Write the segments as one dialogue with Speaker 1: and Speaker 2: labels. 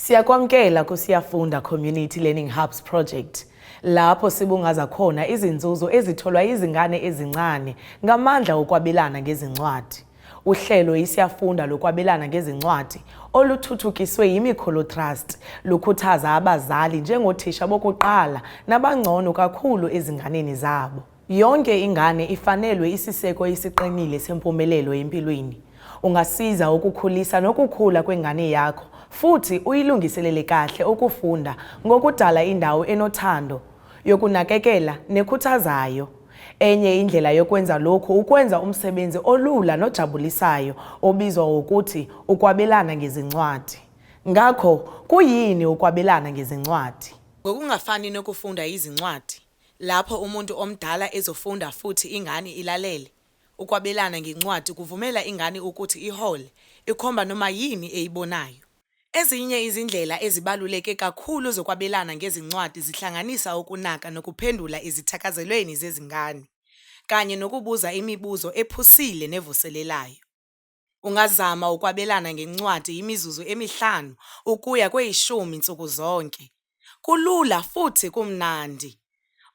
Speaker 1: Siyakwamkela kuSiyafunda Community Learning Hubs Project, lapho sibungaza khona izinzuzo ezitholwa izingane ezincane ngamandla okwabelana ngezincwadi. Uhlelo iSiyafunda lokwabelana ngezincwadi oluthuthukiswe yiMikholo Trust lukhuthaza abazali njengothisha bokuqala nabangcono kakhulu ezinganeni zabo. Yonke ingane ifanelwe isiseko esiqinile sempumelelo empilweni. Ungasiza ukukhulisa nokukhula kwengane yakho futhi uyilungiselele kahle ukufunda ngokudala indawo enothando, yokunakekela nekhuthazayo. Enye indlela yokwenza lokhu ukwenza umsebenzi olula nojabulisayo obizwa ngokuthi ukwabelana ngezincwadi. Ngakho, kuyini ukwabelana ngezincwadi? Ngokungafani nokufunda izincwadi, lapho umuntu omdala ezofunda futhi ingane ilalele, ukwabelana ngencwadi kuvumela ingane ukuthi ihole, ikhomba noma yini eyibonayo. Ezinye izindlela ezibaluleke kakhulu zokwabelana ngezincwadi zihlanganisa ukunaka nokuphendula ezithakazelweni zezingane, kanye nokubuza imibuzo ephusile nevuselelayo. Ungazama ukwabelana ngencwadi imizuzu emihlanu ukuya kweyishumi nsuku zonke. Kulula futhi kumnandi.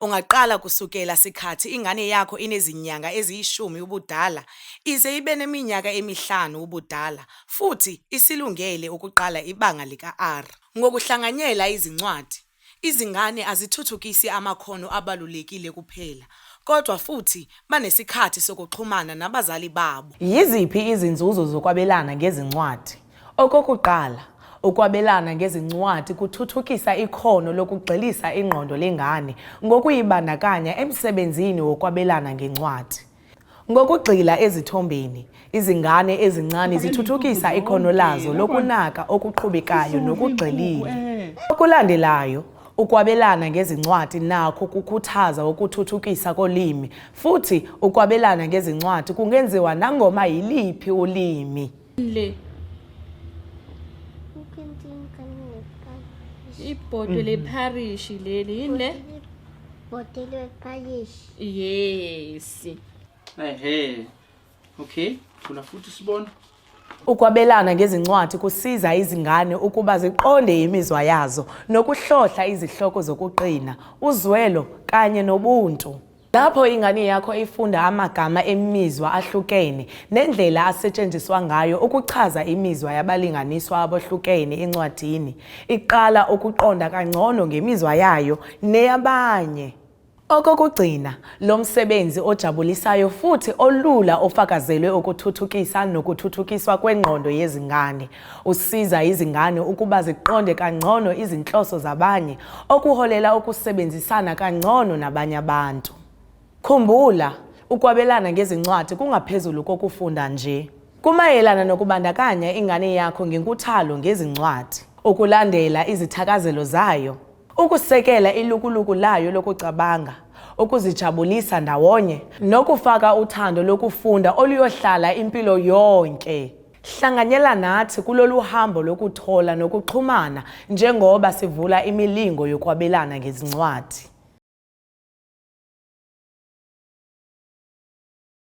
Speaker 1: Ungaqala kusukela sikhathi ingane yakho inezinyanga eziyishumi ubudala ize ibe neminyaka emihlanu ubudala futhi isilungele ukuqala ibanga lika-R. Ngokuhlanganyela izincwadi, izingane azithuthukisi amakhono abalulekile kuphela, kodwa futhi banesikhathi sokuxhumana nabazali babo. Yiziphi izinzuzo zokwabelana ngezincwadi? Okokuqala, ukwabelana ngezincwadi kuthuthukisa ikhono lokugxilisa ingqondo lengane ngokuyibandakanya emsebenzini wokwabelana ngencwadi. Ngokugxila ezithombeni, izingane ezincane
Speaker 2: Ufake
Speaker 1: zithuthukisa
Speaker 2: iy'nkukhu
Speaker 1: ikhono
Speaker 2: zonke
Speaker 1: lazo
Speaker 2: lapha.
Speaker 1: lokunaka okuqhubekayo
Speaker 2: Sisudla iy'nkukhu
Speaker 1: nokugxilile.
Speaker 2: eh.
Speaker 1: Okulandelayo, ukwabelana ngezincwadi nakho kukhuthaza ukuthuthukisa kolimi futhi ukwabelana ngezincwadi kungenziwa nangoma yiliphi ulimi.
Speaker 3: Le ibhodwe lepharishi leli yini le?
Speaker 4: Bhodwe lepharishi.
Speaker 3: Yes.
Speaker 2: Ehe. Okay, thula futhi sibona.
Speaker 1: Ukwabelana ngezincwadi kusiza izingane ukuba ziqonde imizwa yazo nokuhlohla izihloko zokuqina, uzwelo kanye nobuntu. Lapho ingane yakho ifunda amagama emizwa ahlukene nendlela asetshenziswa ngayo ukuchaza imizwa yabalinganiswa abahlukene encwadini, iqala ukuqonda kangcono ngemizwa yayo neyabanye. Okokugcina, lo msebenzi ojabulisayo futhi olula ofakazelwe ukuthuthukisa nokuthuthukiswa kwengqondo yezingane. Usiza izingane ukuba ziqonde kangcono izinhloso zabanye, okuholela ukusebenzisana kangcono nabanye abantu. Khumbula, ukwabelana ngezincwadi kungaphezulu kokufunda nje. Kumayelana nokubandakanya ingane yakho ngenkuthalo ngezincwadi, ukulandela izithakazelo zayo, ukusekela ilukuluku layo lokucabanga, ukuzijabulisa ndawonye, nokufaka uthando lokufunda oluyohlala impilo yonke. Hlanganyela nathi kulolu hambo lokuthola nokuxhumana njengoba sivula imilingo yokwabelana ngezincwadi.